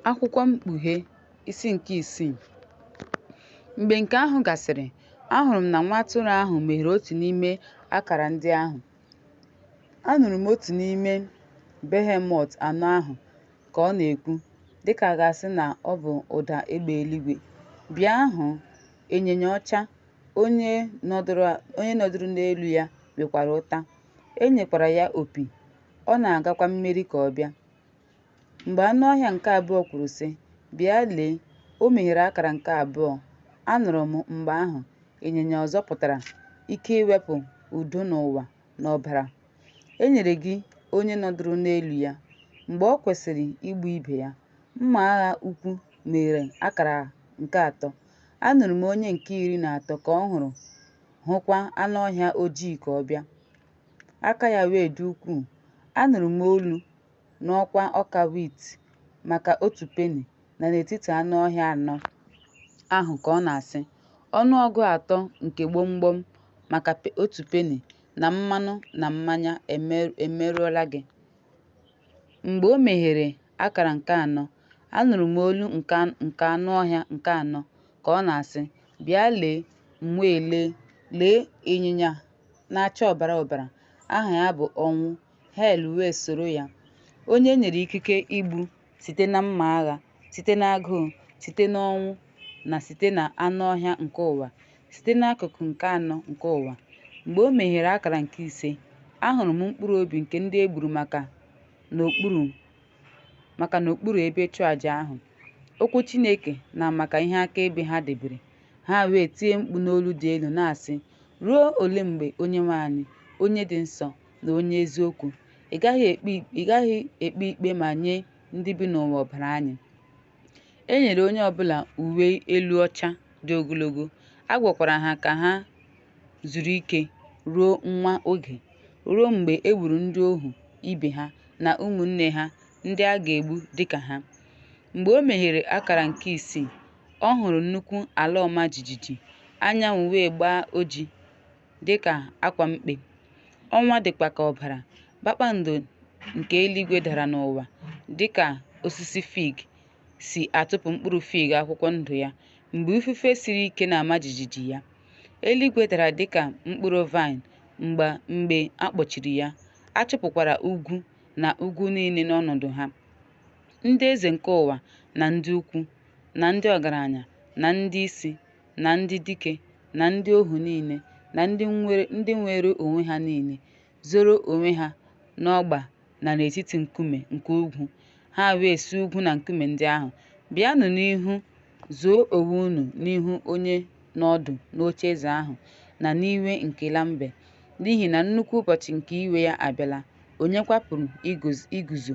Akwụkwọ Mkpughe, isi nke isii. Mgbe nke ahụ gasịrị, ahụrụ m na Nwa Atụrụ ahụ meghere otu n'ime akara ndị ahụ. Anụrụ m otu n'ime Behemọt anọ ahụ ka ọ na-ekwu, dịka a ga-asị na ọ bụ ụda egbe eluigwe, “Bịa hụ!” Ịnyịnya ọcha, onye nọdụrụ n'elu ya nwekwara ụta, e nyekwara ya opi, ọ na-agakwa mmeri ka ọ bịa. Mgbe anụ ọhịa nke abụọ kwuru sị, “Bịa lee,” o meghere akara nke abụọ. Anụrụ m mgbe ahụ ịnyịnya ọzọ pụtara, ike iwepụ udo n'ụwa na ọbara. E nyere gị onye nọdụrụ n'elu ya, mgbe o kwesịrị igbu ibe ya. Mma agha ukwu meghere akara nke atọ. Anụrụ m onye nke 13 ka ọ hụrụ hụkwa anụ ọhịa ojii ka ọ bịa. Aka ya wee dị ukwuu. Anụrụ m olu n'ọkwa ọka wit maka otu peni na n'etiti anụ ọhịa anọ ahụ ka ọ na-asị, Ọnụọgụ atọ nke gbọmgbọm maka otu peni, na mmanụ na mmanya emerụọla gị. Mgbe o meghere akara nke anọ, anụrụ m olu nke anụ ọhịa nke anọ ka ọ na-asị, “Bịa lee!” M wee lee, lee, ịnyịnya na-acha ọbara ọbara, aha ya bụ Ọnwụ, Hel wee soro ya. Onye e nyere ikike igbu site na mma agha, site n'agụụ, site n'ọnwụ, na site na anụ ọhịa nke ụwa, site n'akụkụ nke anọ nke ụwa. Mgbe o meghere akara nke ise, ahụrụ m mkpụrụ obi nke ndị e gburu maka n'okpuru ebe ịchụàjà ahụ, okwu Chineke na maka ihe akaebe ha debere. Ha wee tie mkpu n'olu dị elu na-asị, Ruo ole mgbe, Onyenwe anyị, onye dị nsọ na onye eziokwu, ị gaghị ekpe ikpe ma nye ndị bi n'ụwa ọbara anyị? E nyere onye ọ bụla uwe elu ọcha dị ogologo, a gwakwara ha ka ha zuru ike ruo nwa oge, ruo mgbe e gburu ndị ohu ibe ha na ụmụnne ha ndị a ga-egbu dị ka ha. Mgbe o meghere akara nke isii, ọ hụrụ nnukwu ala ọma jijiji, anyanwụ wee gbaa oji dị ka akwa mkpe, ọnwa dịkwa ka ọbara. Kpakpando nke eluigwe dara n'ụwa dị ka osisi fig si atụpụ mkpụrụ fig akwụkwọ ndụ ya mgbe ifufe siri ike na-ama jijiji ya. Eluigwe dara dị ka mkpụrụ vaịn mgbe a kpọchiri ya, a chụpụkwara ugwu na ugwu niile n'ọnọdụ ha. Ndị eze nke ụwa na ndị ukwu, na ndị ọgaranya, na ndị isi, na ndị dike, na ndị ohu niile, na ndị nwere onwe ha niile, zoro onwe ha n'ọgba na n'etiti nkume nke ugwu. Ha wee sị ugwu na nkume ndị ahụ, Bịanụ n'ihu zoo onwe unu n'ihu onye nọ ọdụ n'ocheeze ahụ na n'iwe nke Lambe, n'ihi na nnukwu ụbọchị nke iwe ya abịala, ònyekwa pụrụ iguzo?